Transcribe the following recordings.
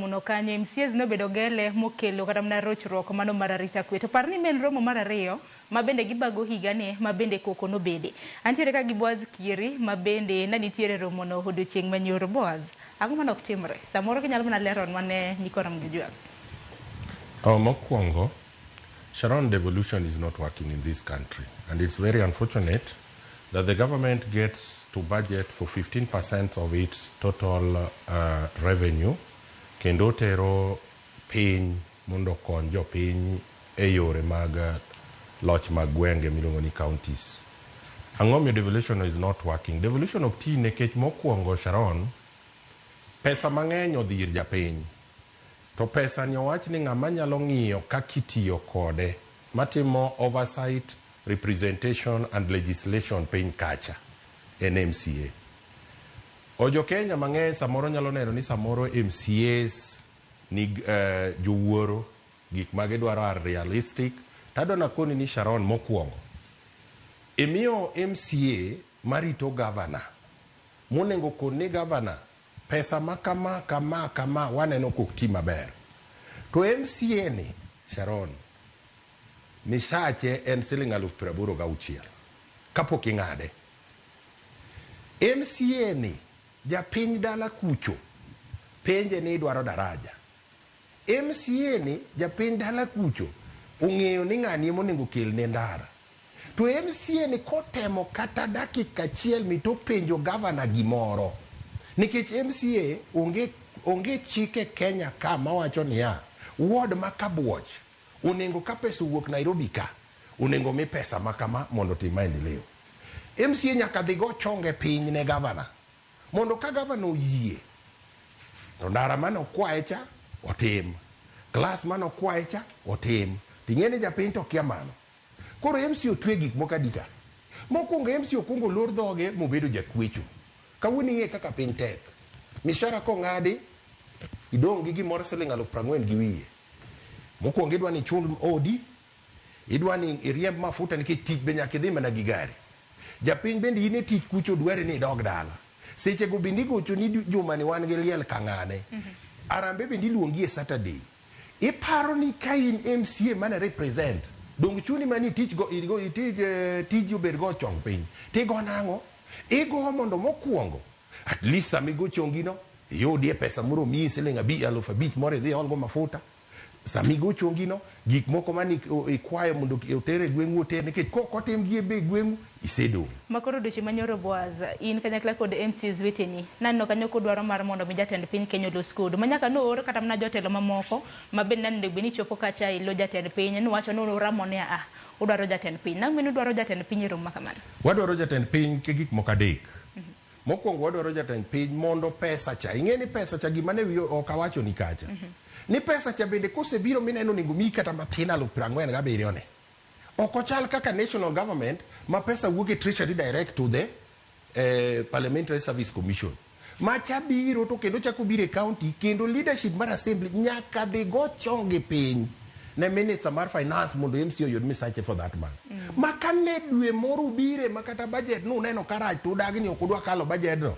romono kanyo MCAs nobedo gele mokelo kata mana rochruok mano mar arita kwe. To par ni ma en romo mar ariyo ma bende gibago higani ma bende koko nobede. Antiere ka gi Boaz Kieri ma bende ne nitiere romono odiochieng' manyoro. Boaz, ang'o mane ok timre? Samoro kinyalo mana leronwa ne nyikwa Ramogi Jwang'. Mokwongo, Sharon, devolution is not working in this country. And it's very unfortunate that the government gets to budget for 15% of its total revenue kendo tero piny mondo okony jopiny e yore mag loch mag gwenge miluongo ni counties. Ang'o miyo devolution is not working? Devolution ok ti nikech mokwongo, Sharon, pesa mang'eny odhi ir japiny. To pesa ni owach ni ng'ama nyalo ng'iyo kaka itiyo kode matimo oversight, representation and legislation piny kacha en MCA. O jo Kenya mang'eny samoro nyalo neno ni samoro MCAs ni jowuoro gik ma gidwaro are realistic. Tadwa nakoni ni, Sharon, mokwongo imiyo MCA marito governor monego kon ni governor pesa ma kama kama kama waneno kok ti maber. To MCA ni, Sharon, misache en siling 86,000 kapok ing'ade. MCA ni japiny dala kucho penje ni idwaro daraja. MCA ni japiny dala kucho ong'eyo ni ng'ani ema onego kelne ndara. To MCA ni kotemo kata dakika achiel mitopenjo gavana gimoro. Nikech MCA onge chik e Kenya ka mawacho niya, ward ma Kabuoch onego ka pesa owuok Nairobi ka, onego mi pesa ma kama mondo otim maendeleo. MCA nyaka dhi go chonge piny ne gavana. Mondo ka gavana oyie, to ndara mane okwaye cha otim. Klas mane okwaye cha otim. Ting'e ni japiny to kia mano. Koro MCA otwe gik moko adi ka? Mokwongo MCA okwongo olor dhoge mobedo jakwecho. Kawuono ing'e kaka piny tek. Mishahara kong'adi, idong' gi gimoro siling 40,000 gi wiye. Mokwongo idwa ni ichul odi, idwa ni iriemb mafuta nikech tich be nyaka idhi mana gi gari. Japiny bende in e tich kucho dwari ni idog dala. Seche go bende igocho ni juma ni wan gi liel kang'ane. Arambe bende iluongi e Saturday. Iparo ni ka in MCA mane represent, dong chuni mani itich go, igo, itij, tiji obed go chong piny. Tigo nang'o? Igo mondo mokwongo, at least sama igo chongi no, iyudie pesa moro miyi siling 5,000 moro idhi iol go mafuta. Sama igo chongi no, gik moko mane ikwayo mondo oter e gweng'u oter nikech kok otim gi e gweng'u, isedong'. Makoro odiochieng' manyoro Boaz, in kanyakla kod MCAs weteni, naneno kanyo kudwaro mar mondo mi jatend piny Kenya olos kodu. Ma nyaka noor kata mana jotelo mamoko ma bende nane onego bed ni chopo kacha ilo jatend piny, nuwacho ni uramo ni a udwaro jatend piny. Nang'o mane udwaro jatend piny e romo ma kamano? Wadwaro jatend piny ke gik moko adek. Mokwongo wadwaro jatend piny mondo pesa cha, ing'e ni pesa cha gima ne wiyo ok awacho ni kacha. Ni pesa cha bende kosebiro mineno onego miyi kata mathin 47,000 ne. Ok ochal kaka national government ma pesa wuok e treasury direct to the Parliamentary Service Commission. Macha biro to kendo chako biro e county kendo leadership mar assembly nyaka dhi go chongi piny ne minister mar finance mondo MCA oyud misache for that month. Ma kane dwe moro ubire ma kata budget nuneno karach to udagi ni ok udwa kalo budget no.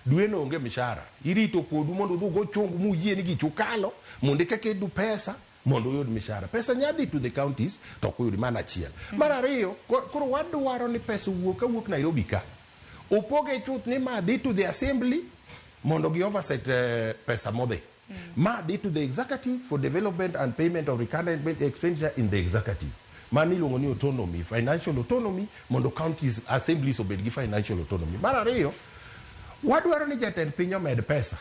Dwe no onge mishahara. Irito kodu mondo udhi ugo chongu muyie ni gichu kalo mondo eka kedu pesa mondo uyud mishahara. Pesa nya dhi to the counties to ok uyudi mana achiel. Mar ariyo, koro wadwaro ni pesa owuok kawuok Nairobi ka. Opoge chuth ni ma dhi to the assembly mondo gi oversight pesa modhi. Ma dhi to the executive for development and payment of recurrent expenditure in the executive. Mano iluongo ni autonomy, financial autonomy mondo counties assemblies obed gi financial autonomy. Mar ariyo, wadwaro ni jatend piny omed pesa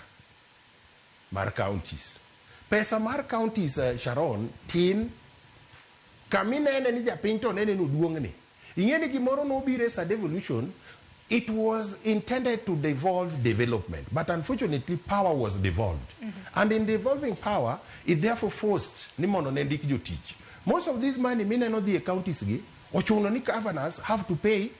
mar counties. Pesa mar counties, Sharon, tin kaminene ni japiny to nene ni oduong'ni. Ing'e ni gimoro nobiro e sa devolution, it was intended to devolve development, but unfortunately power was devolved. And in devolving power, it therefore forced ni mondo ne ndik jotich. Most of this money mineno dhi e counties gi, ochuno ni governors have to pay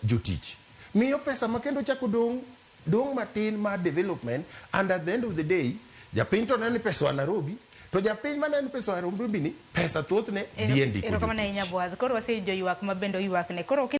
jotich. Miyo pesa ma kendo chako dong' dong' matin mar development, and at the end of the day japiny to neno ni pesa oa Nairobi, to japiny maneno ni pesa oa Nairobi ni pesa thothne dhi e ndiko Erokamano ahinya jotich. Boaz. Koro wasewinjo ywak ma bende oywakne. Koro.